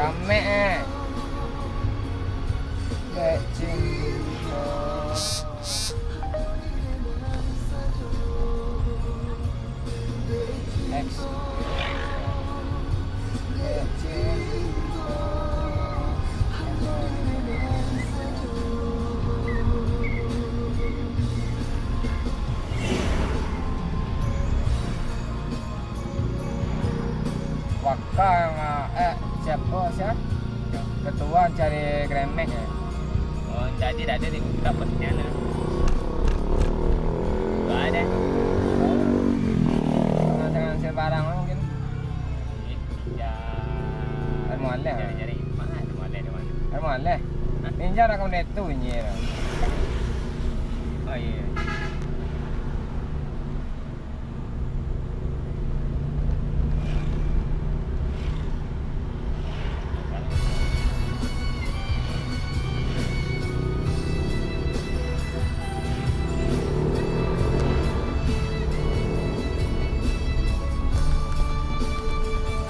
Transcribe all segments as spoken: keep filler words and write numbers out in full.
Ramek, eh. Dek cinta. X. Waka, eh, siapa, siapa? Ketua cari Gramek, ya? Oh, jadi tak ada di buka postingan lah. Dua ada. Dengan sembarang mungkin. Ninja. Ada mualeh. Cari-cari. Mana ada mualeh di mana? Ada mualeh. Hah? Ninja nak kau tu nyi. Oh, iya.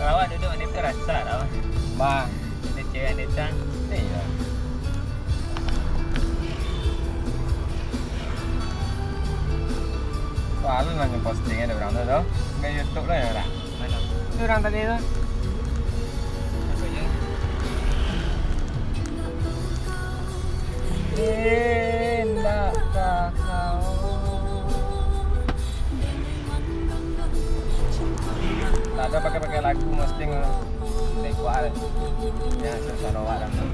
Kalau awak duduk ni tu rasa lah. Bah. Ada cewek ada tang. Iya. Wah, lu nanya posting ada orang tu, tu. Main YouTube tu ya, tak? Mana? Itu orang tadi tu. Apa je? Indakkah kau? Tak ada pakai-pakai lagu, mesti nge-, nge-, kuat. Ya, salawat dan tu.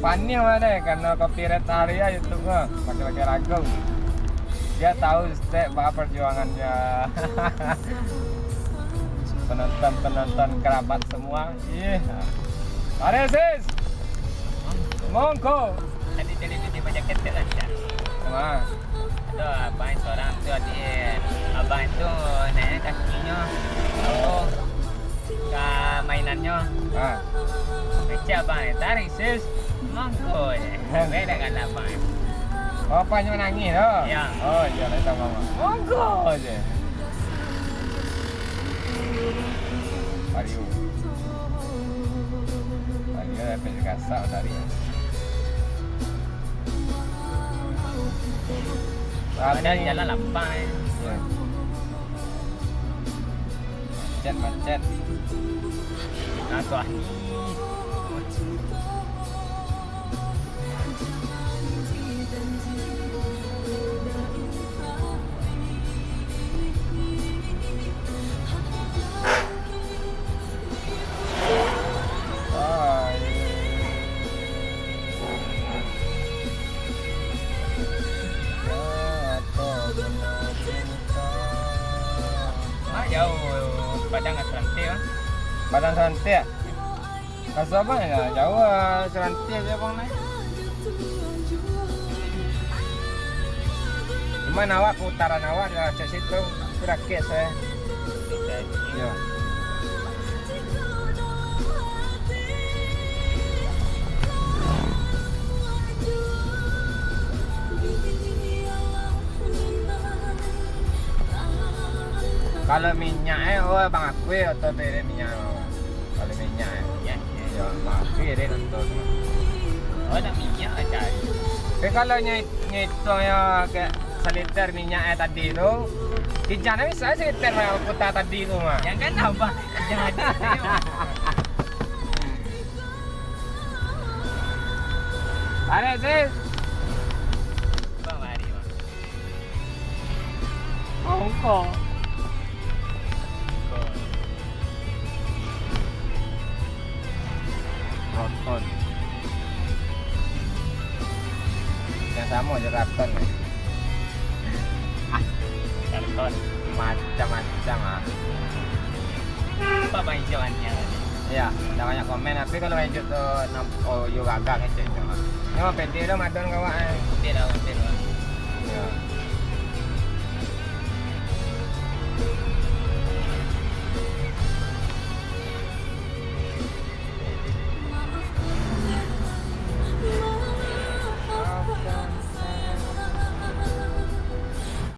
Panih mah deh, karena copyright hari ya YouTube mah, pakai-pakai lagu. Dia tahu setiap apa perjuangannya. Penonton-penonton kerabat semua. Ih. Mari, sis. Monggo. Tadi television macam ketek lah, Cak. Wah. Ada abang seorang tu, adik abang tu naik kakinyo. Oh. Ka mainannyo. Ha. Kecek abang, "Tarik, sis." Monggo je. Sampai dah galak abang. Bapaknyo nangih tu? Ya. Oh, iya, lah tahu mama. Monggo je. Vario. Vario sampai gasak tadi. Padahal jalan lapang, eh. Ya. Macet, macet. Nah, tu ah. Ah, jauh Padang ka Seranti, ah. Padang Seranti, ah? Kaso abang ya, jauh, ah, Seranti aja abang naik. Cuman awak putaran awak di cek situ, tu rakit saya. Yo. Kalau minyak, eh, oh, abang akui oto tu iri minyak. Kalau minyak, eh. Minyak, eh. Yo, abang akui iri oto tu. Oh, nak minyak aja. Tapi kalau nyai, nyai tu yo kayak saliter minyak, eh, tadi tu, Kijang bisa saliter mah putar tadi tu mah. Yang kan abang. Kijang ada. Tarik, sis. Bang, mari, Bang. Ongko. Roton. Yang samo je Roton, eh. Ah, Roton. Macam-macam, ah. Apa bang ijoannya tadi? Ya, dah banyak komen, tapi kalau lanjut tu, nam-, oh, yo gagah ngecek tu. Ni mah pede dah madon kawak, eh. Pede dah, pede dah.